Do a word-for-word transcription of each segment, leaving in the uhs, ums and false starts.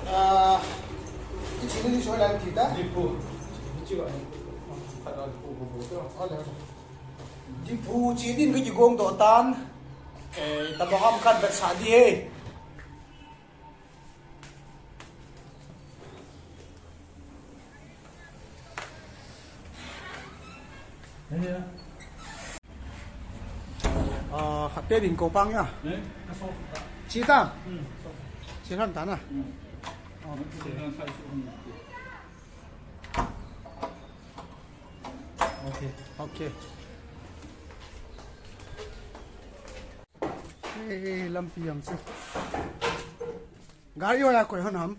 Ah, i chini ni soi lan kita. Diphu chini ni kigong doh tan. Eh, tabang ham kan vetsah ding ahi. Ah, khat pe ding ko pang ya. Chi ta? Chi han ta na. Okay. Okay. Okay. Eh, lampi jong chu. Gari ho a koi hon ham?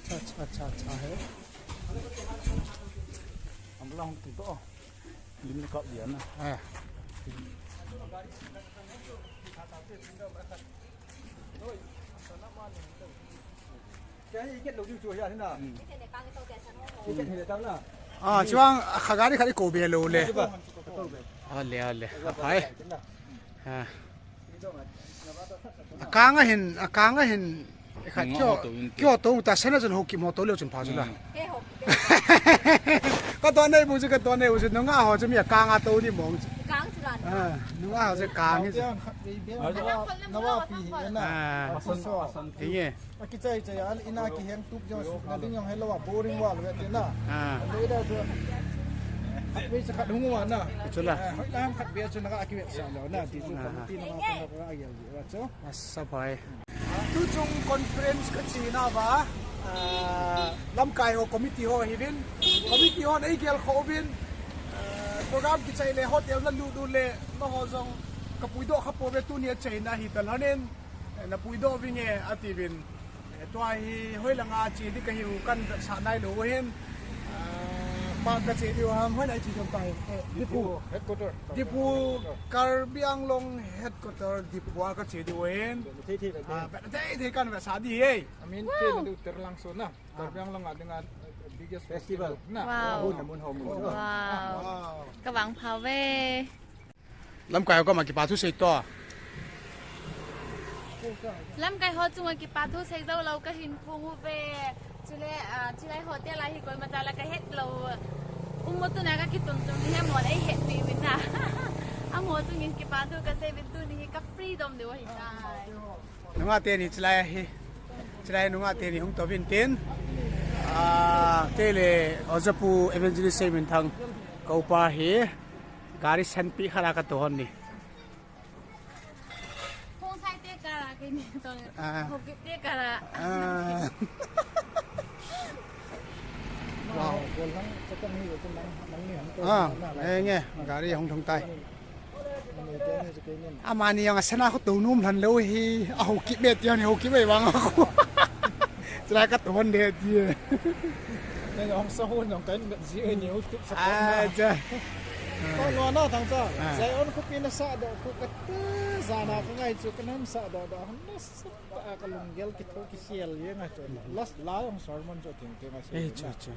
Acha, acha, acha, acha, hai. Am lang tu to. Lim kap dia na. Ah. Ah, chuang, kha gari khat i ko be lou le. Ale, ale. Hai. Ah. Akang a hin, akang a hin. Khat kio, kio to ta sana chun Haokip mo to leu chun pha chu la. Ka to nei bu chu, ka to nei bu chu, nunga ho chu mi akang a to ni mong chu. Kang chu la. Ah, nunga ho chu kang hi chu. Nawa pi hi na. Ah. Hi nge. Akichai chai a, ina kiheng tup jong sukna ding jong helou a boring wal ve te na. Ah. Loi da chu. Khat ve chu khat hung wa na. Chu la. Ah, hoi la khat ve chu na ka kivetsah lou na. Ti chu committee na ma ko na ka gel ji wa chu. Asa pai. Tu chung conference ka chi na va. Ah, lamkai ho committee ho hi vin. Committee ho nei gel kho vin. Ah, program kichai le hotel na lu du le. Ma ho jong ka pui doh kha po ve tu ni a chai na hi ta lanin. Eh, na pui doh vinge, ati vin. Eh, tua hi, hoi langa che di ka hiu kan sa nai lou hin. Ah, pa ka che diu ham, hoi nai che jom tai. Eh, Diphu. Headquarter. Diphu, Karbi Anglong headquarter, Diphu a ka che diu hin. Ah, thei thei kan sa di he. Amin, che diu Terlangso na. Karbi Anglong a dinga, eh, biggest festival. Na. Wow. Wow. Wow. Ka vang pha ve. Lamkai ho koma kipa thu sei to. Lamkai ho chunga kipa thu sei jou lou ka hin phong uve. Chule, ah, chulai hotel a hi koima cha la ka het lou. Um mo tu na ka kitum tum ni he mo ei het pi vin na. Amaho chungin kipa thu ka sei vin tu ni hi ka freedom deu hi tai. Nunga teni chulai hi. Chulai nunga teni hung to vin tin. Ah, tele Ojapu Evangelist Seiminthang ka upa hi. Gari senpi khat a ka to hon ni. Khongsai te kara ke ni to. Ah. Haokip te kara. Ah. Wow. Ah, eh, nge, gari hung thong tai. Amani jong asana khu to nom lhan lou hi, a Haokip me ti ni Haokip me vang khu. Chulai ka to hon de ti. Nei hung sa hon jong kan ji ni YouTube sa. Ah, ja. Ko lo na thang cha. Ah. Zion khu pi na sa doh khu ka te za na ka ngai chu ka nam sa doh doh. Na sa ta ka lunggel kitho kikhel ye ngai chu. Last la jong sermon chu ting ting a se. Eh, cha, cha.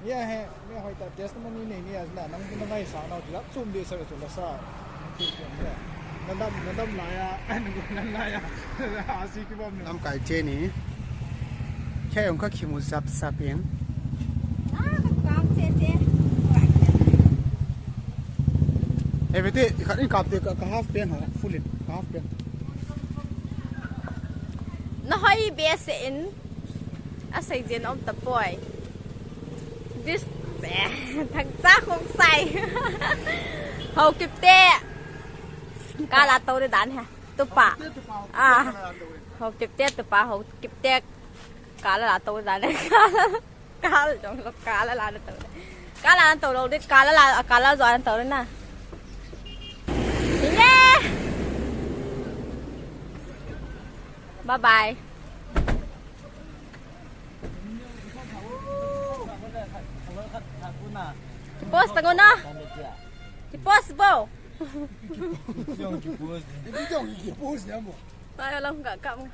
Ya he, me hoi ta testimony nei ni a na nang na ngai sa na ti la chum de sa chu la sa. Nadam, nadam la ya, nadam la ya. Asi ki bom ni. Lamkai che ni. Khe ong ka khimu sap sap in. Ah, ka kap che che. He ve te, khat in kap te ka, ka half pen ho, full in, ka half pen. Na hoi be se in. A sei jin om ta poi. This, eh, thang cha khong sai. Haokip te. Ka la to de dan ha. Tupa. Ah. Haokip te tupa, Haokip te. Ka la la to de dan. Ka la jong lo, ka la la to. Ka la to lo de, ka la la, ka la jo an to na. Ye. Bye bye. Post tango na. Ki post bo. Ki post. Ki post ya mo. Tayo lang ka ka mo.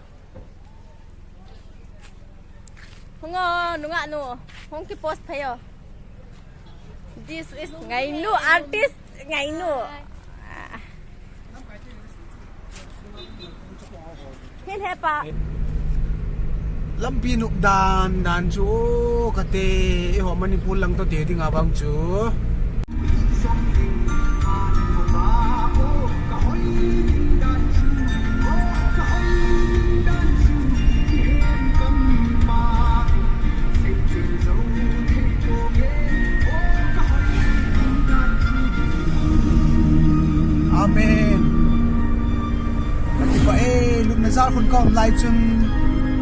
Hung o, nunga nu. Hung ki post phayo. This is ngainu artist. Ngai nu. Hin he pa. Lampi nop dan dan chu kate, eiho Manipur lang toh te dinga bang chu. Amen. Ka kipah e, lupna jal khun ka um lai chun,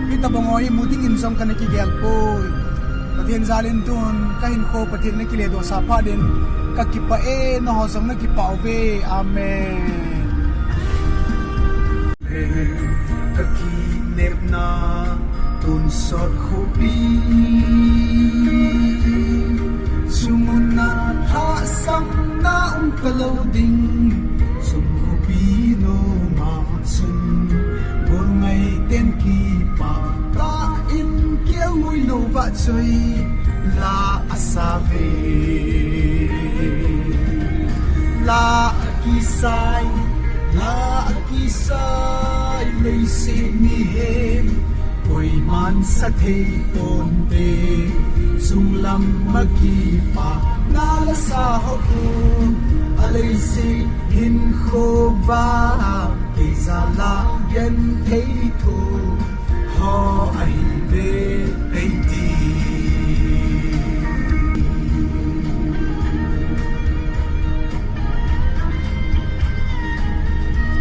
hitabang ho hi mu dingin jong kana kigel poi. Pathen jal in tun ka hinkho Pathen in ana kile doh sa phat in, ka kipah e, nangho jong na kipah uve. Amen. Ka kinepna tonsot khopi, chunga lhahsamna um talou ding. Chung khopi noma chun, golngai ten kipah tah in kelngoi louva choi la asa ve. La akisai, la akisai, leiset mihem koiman sa thei ponte. Chunglam a kipah na la sa ho khu, a leiset hinkho va, kei jal a genthei thu ho ahi ve, hei ti.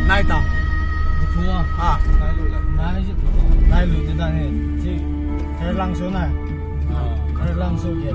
Nai ta. Diphu a. Ha. Nai lu la. Nai lu ti ta ni. Chi. Kare lang so na. Ha. Kare lang so ke.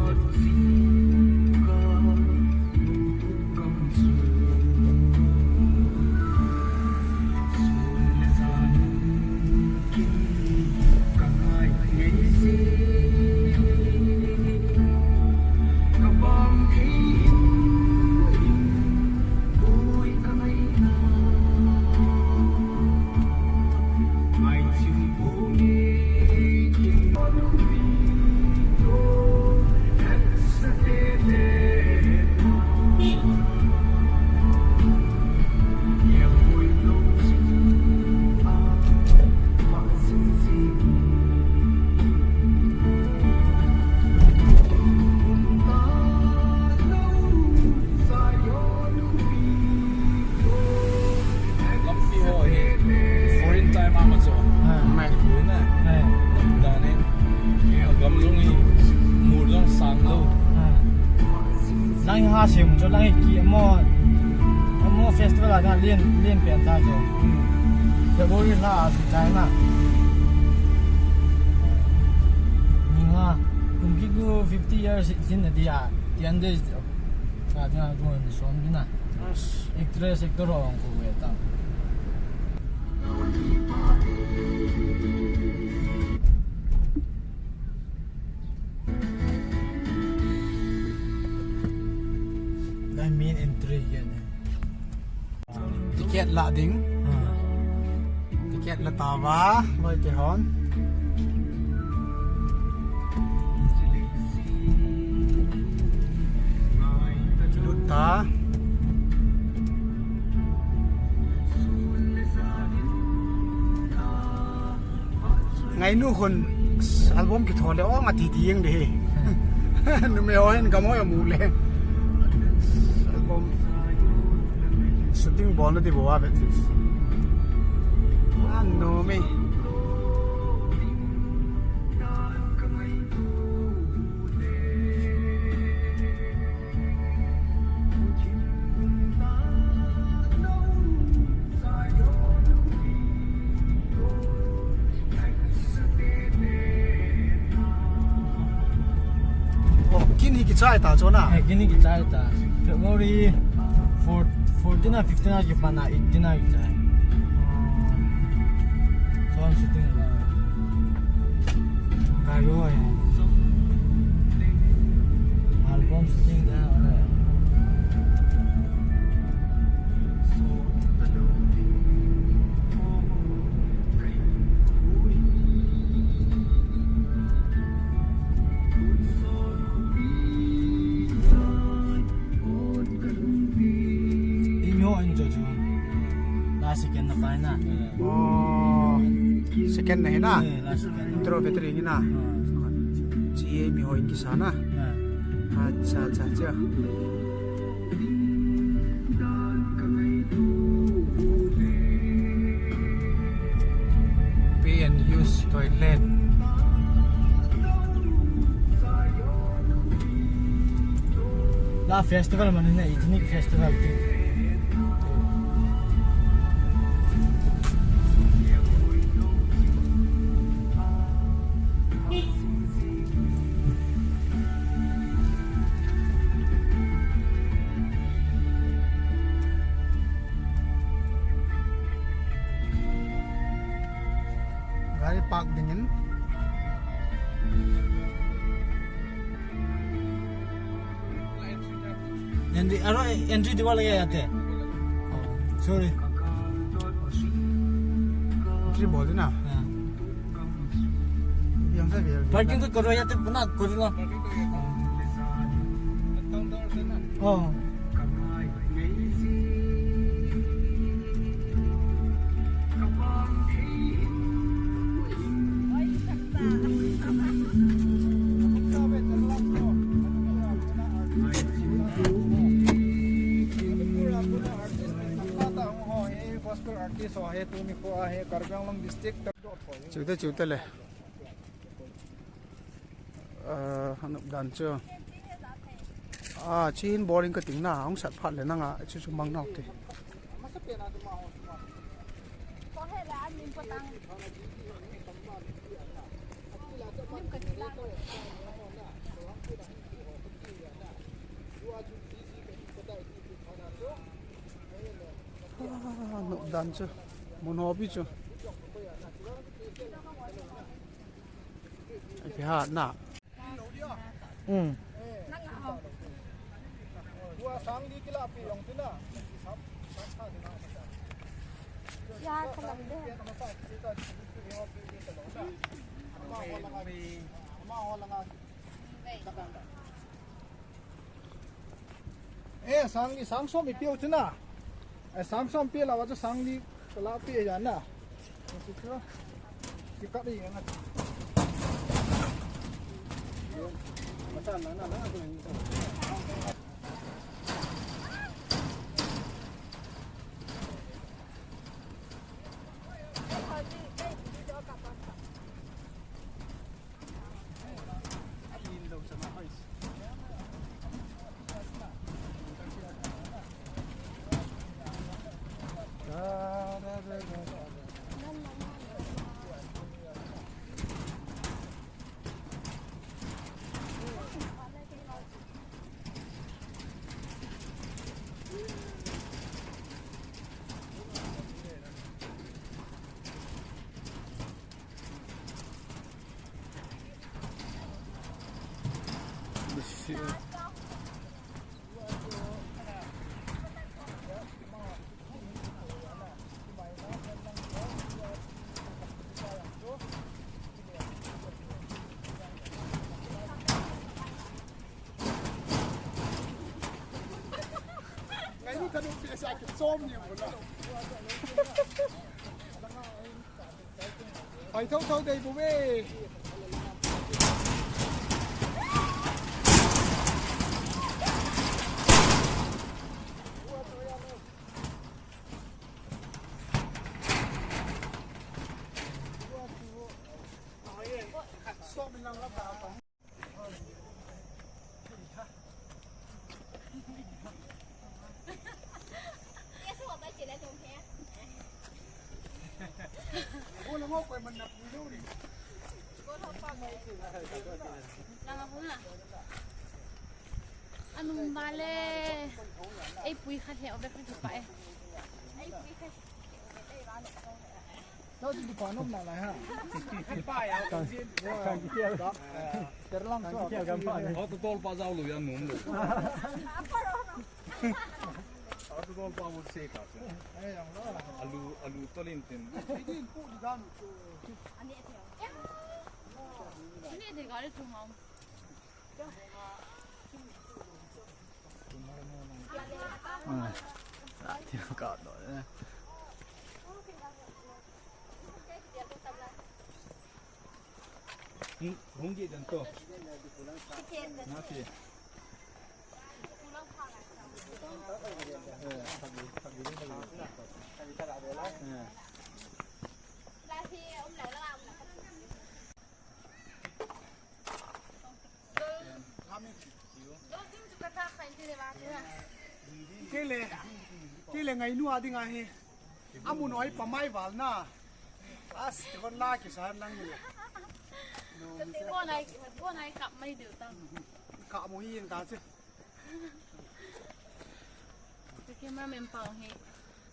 Lampi ho hi foreign time a ma chu. Ah. Mai. Foreign a. Ah. Dan e. Gamlung hi mur jong sang lou. Ah. Lang ha sem chu lang hi ki mo, mo festival a dan lien, lien pen ta chu. February la a chu China. Ni ha kum ki ku fifty years in a dia. Tian de. Sa dia ko ni som ni na. Actress, actor ho ang ko ve ta. Lai main entry yan. Ticket la ding. Ha. Ticket la tauva, loi te hon. Lut ta. Ngainu khun album kitho le ong ati ti jeng de hi. Numei ho hin gam ho amu le. Album shooting bolna di bou a vet sis. An numei. Oh, kin hi kichai ta chona. Eh, kin hi kichai ta. February four, fourteen a, fifteen a kipan a, eighteen a kichai. Son shooting la. Kayo eh. Album shooting la. Chu chu. Last second na pai na. Oh, second na hi na. Eh, last second. Intro battery hi na. Ah. Chi mi ho in kisa na. Ah. Acha, acha, acha. Pay and use toilet. La festival man na, ethnic festival ti. Gari park dingin. Entry, aro entry diwal ya ate. Oh, sorry. Entry bol dina. Ha. Yang sa biar. Parking to karo ya te, na karo na. Oh. Gospel artist ho ahi, tuni kho ahi, Karbi Anglong district. Chute, chute le. Ah, anop dan chu. Ah, chin boring ka ting na, hung sat phat le nanga, chu chu mang nau te. Ah, anop dan chu. Mun ho pi chu. Ai, phe ha na. Um. Eh, sang ni, sang som i piu chuna. Eh, sang som pi la wa chu sang ni la pi ya na. Chu chu. Ki ka ni ya na. Ngai nu ka nu pi sa ki som ni mo na. Pai thou thou dei bu ve. Anung vale. Ei pui khat he, ove khat he pa e. Ei pui khat. Tao chu pa nom na lai ha. Pa ya. Kan, kan kiel. Terlang so. Kan kiel kan pa. Auto tol pa jao lu ya nom lu. Auto tol pa wo se ka. Alu, alu tolin tin. Din pu di dan chu. Ani de gari chu ngam. Ah. Ka no, eh. Hung, hung di dan to. Na si. Eh. Eh. Kei le, kei le ngainu a ding ahi. Amun oi pa mai val na. As, te kon la ki sa nang le. Ko nai, ko nai kap mai deu ta. Ka mo hi ta che. Te ke ma men pau hi.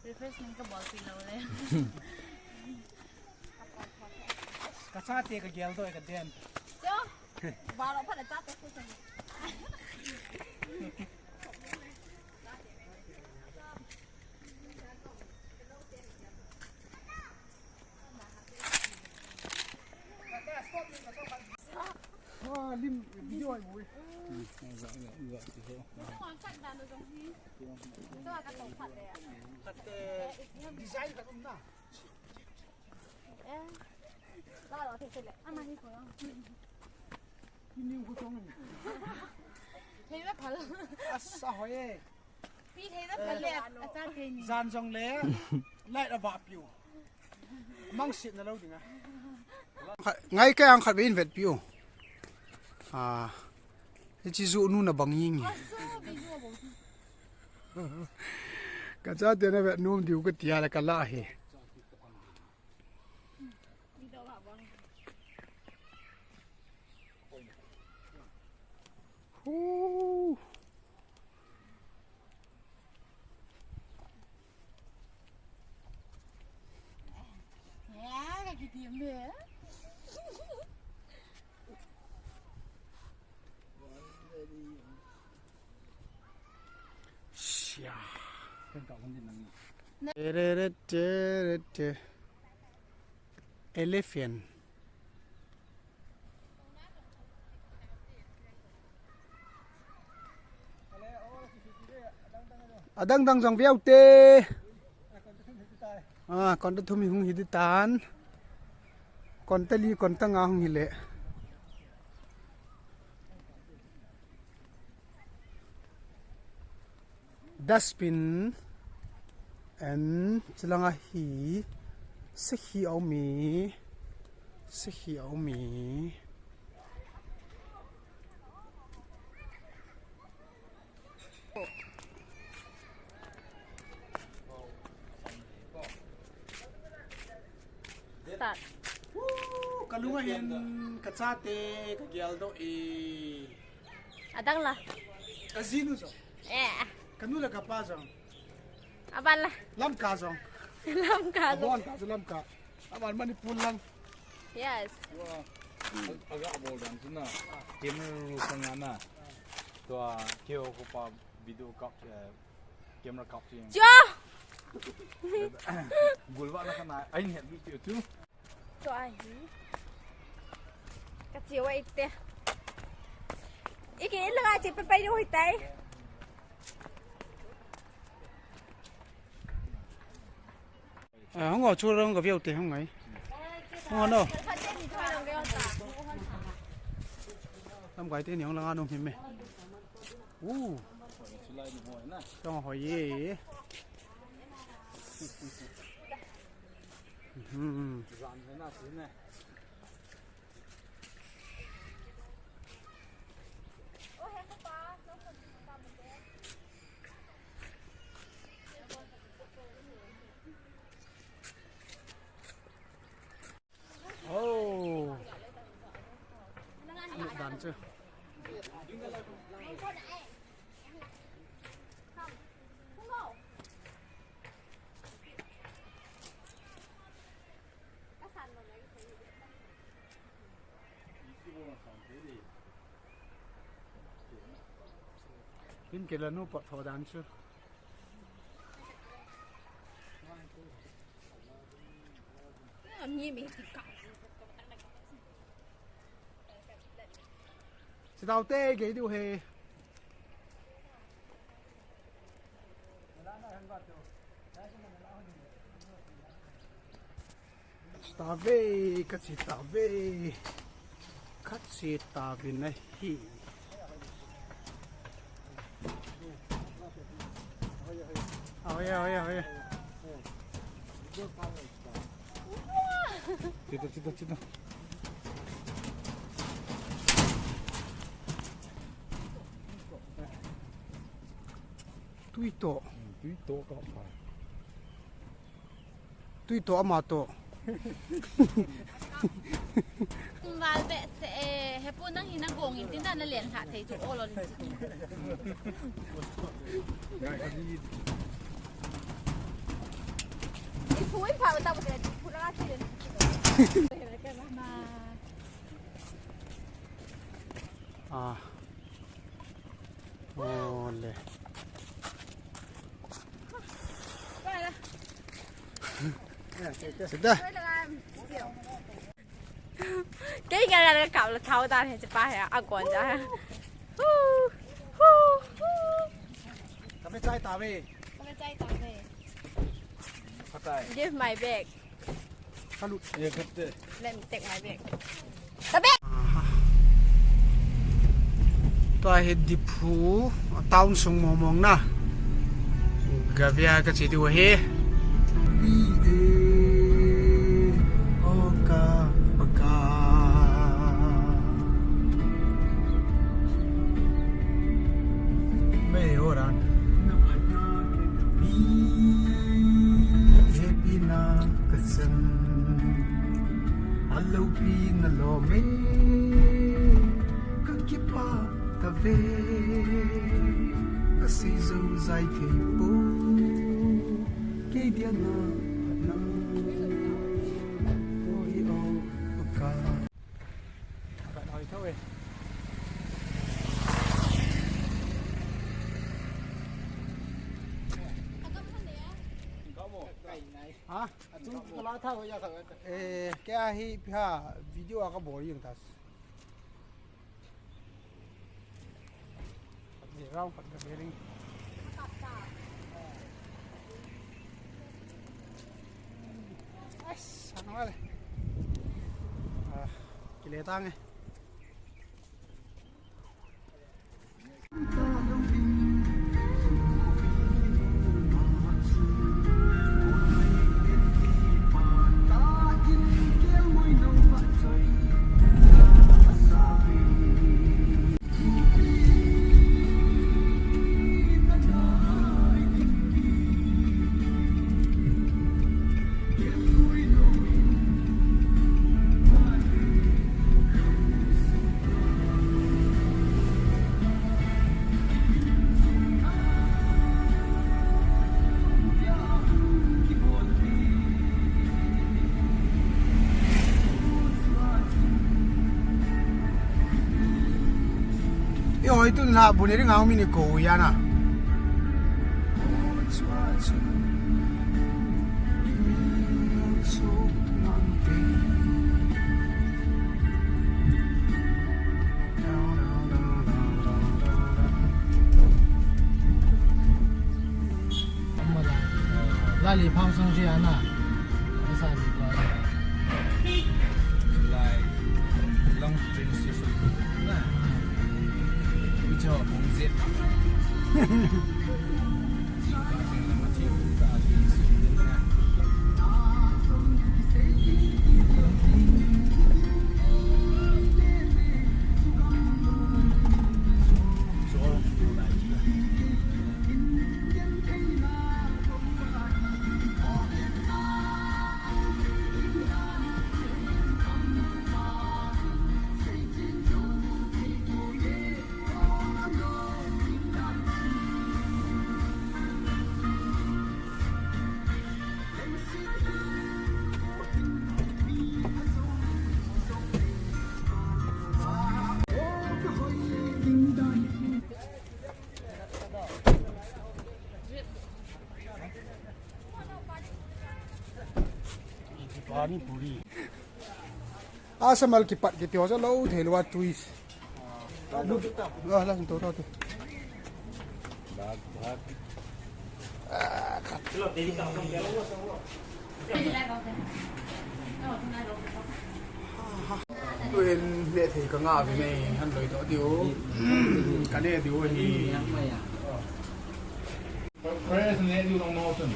Refreshment ka bol pi lo le. Ka chate ka gel doh ka den. Jo. Ba lo pha da chate ko sa. Ah, lim video ai bui. Design ka tum na. Asa hoye. Jan jong le light a va piu. Mang sit na lo ding a. Ngai ka ang khat ve in vet piu. Ah. Hichi ju nu na bang ying. Ka chate na vet num diu ka tia la ka la he. Hu. Sia. Tere, tere, tere. Elephant. Adang dang jong veu te. Ah, kon ta thum hi hung hi di tan. Kon ta li, kon ta nga hung hi le. Dustbin and chulanga hi sakhi a um e, sakhi a um e. Start. Woo, ka lunga hin ka chate ka gel doh e. Adang la. Ka jinu jong. Eh. Ka nu le ka pa jong. Aban la. Lamka jong. Lamka jong. Abon ka jong Lamka. Aban Manipur lang. Yes. Wow. Aga bol dan tu na. Camera ru sang na. Tua keo ko pa video kap, eh, camera kap tu. Jo. Gulwa na kana. Ain het video tu. Tua hi. Ka chiu a ite. Iki ila ka chi pe pai ru hitai. Ah, hung o chu rong ka veu te hung ngai. Hung o no. Lamkai te ni hung langa nung him me. Uh. Tong hoi ye. Hmm. Oh. Lut dan chu. Pin ke la nu pot tho dan chu. Sitau te gei diu he. Tave, kachi tave. Kachi tave nahi. Ahoya, ahoya, ahoya. Chita, chita, chita. Tui to. Hmm, tui to ka pa. Tui to ama to. Val be se, eh, hepu nang hi na gong in tin da na len ha thei chu olo ni. Ipu ipa ta bu te ipu la ti. Ah. Ole. Sida. Kei ngan ngan ka kap la thau dan he, chepa he, a kon ja he. Hu, hu, hu. Ka be chai ta ve. Ka be chai ta ve. Ka chai. Give my bag. Ka lut. Ye, ka te. Let me take my bag. Ka bag. Aha. Tua hi Diphu, town sung mong mong na. Gavia kachi diu ahi. Mei oran. Happy na kasan. Alopi na lo me. Kakipa. Kave, kasei jou jai thei pou, kei dia na, na, oi o, ka. Ka hoi thou e. Ha? Eh, kei hi pha video a kabol jing tas. Khat ve rau, khat ka ve ring. Ai, sang vale. Ah, kile tang e. Io, itu na bune ring au mini ko ya na. Lali phang sang ji ana. Asa ni ba. Lai long train station. Na. Ujo bung zip. Pani puri. Asa mal kipat kiti ho sa lo thei lou a twist. Lu, ah, la to to to. Bag, bag. Tuin nehthei ka ngah uvin, han loi doh diu. Ka neh diu ahi. Fresh neh diu long mountain.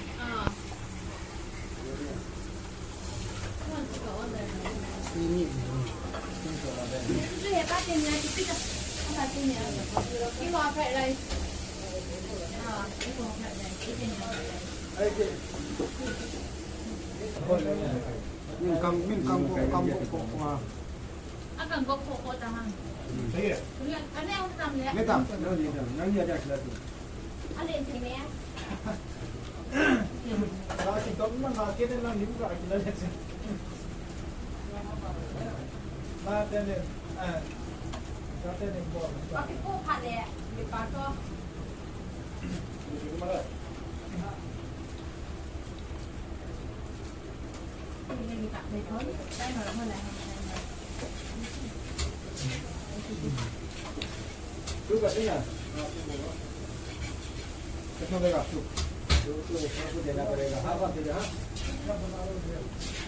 Min kam, min kam ko, kam ko, ko, ko, ah. A kam ko, ko, ko, ta hang. Sige. Ani ang tam le. Ni tam, no, ni tam. Nang ya ja kila tu. Ale ni me. Ba si tom man ba ke den lang ni ka kila le. Ba te le. Ah. Ba te le ko. Ba ki ko pha le. Ni pa to. शुरू करते हैं यार। कितना देगा? शुरू। शुरू तो ऊपर को देना पड़ेगा। हाँ, बात दे दे, हाँ।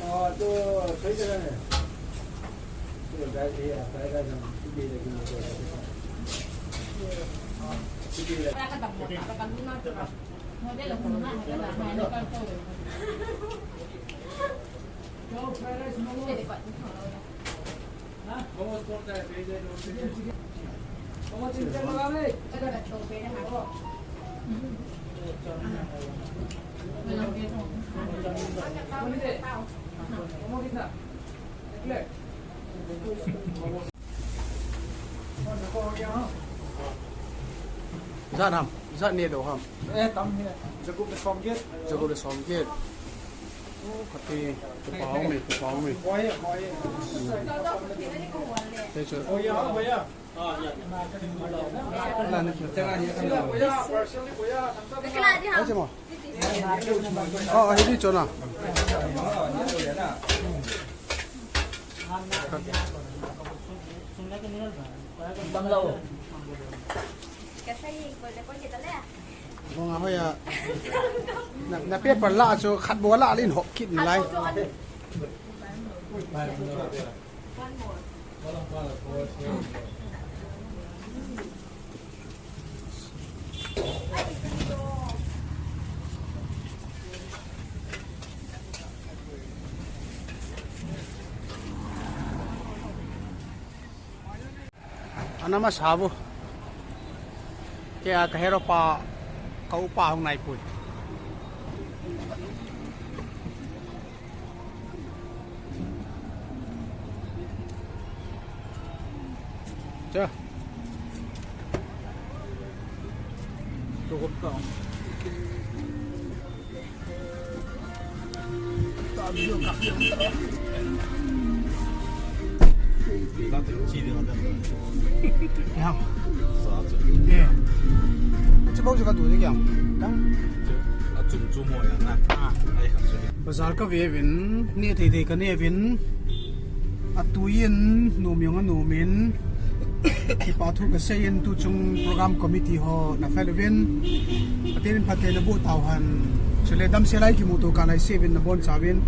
और तो सही जगह है। ये गाय, ये आता है, गाय, हम छुट्टी लेके निकल जाते हैं। छुट्टी लेके। Jat ham, jat neh doh ham. Eh, tam hi. Jagup le somget. Jagup le somget. Oh, kati, kupa ong me, kupa ong me. Boy, boy. Te chu. Oh, yeah, oh, yeah. La ni chu. Boy, yeah, partially, boy, yeah. Ai che mo. Oh, hi di chona. Bang lau. Bong a hoiya. Na, na paper la chu khat bou la lin hop kit nalai. Ana masa vo. Kei a ka hero pa, ka upa hung nai pui. Cha. Cukup tong. Yang. Eh. Chibau chu ka tu de yang. Dang. A chum chum mo yang na. Ah. Ai kha chu. Bazar ka ve uvin, neh thei thei ka neh uvin. A tuin, nom jong a nom in. Kipa thu ka sei in, tu chung program committee ho na fel uvin. Pathen in phatthei na boh tauhen. Chule damsel a i kimuto kah a i sei uvin na boncha uvin.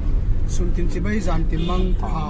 Sun tin chibai jan tin mangpha.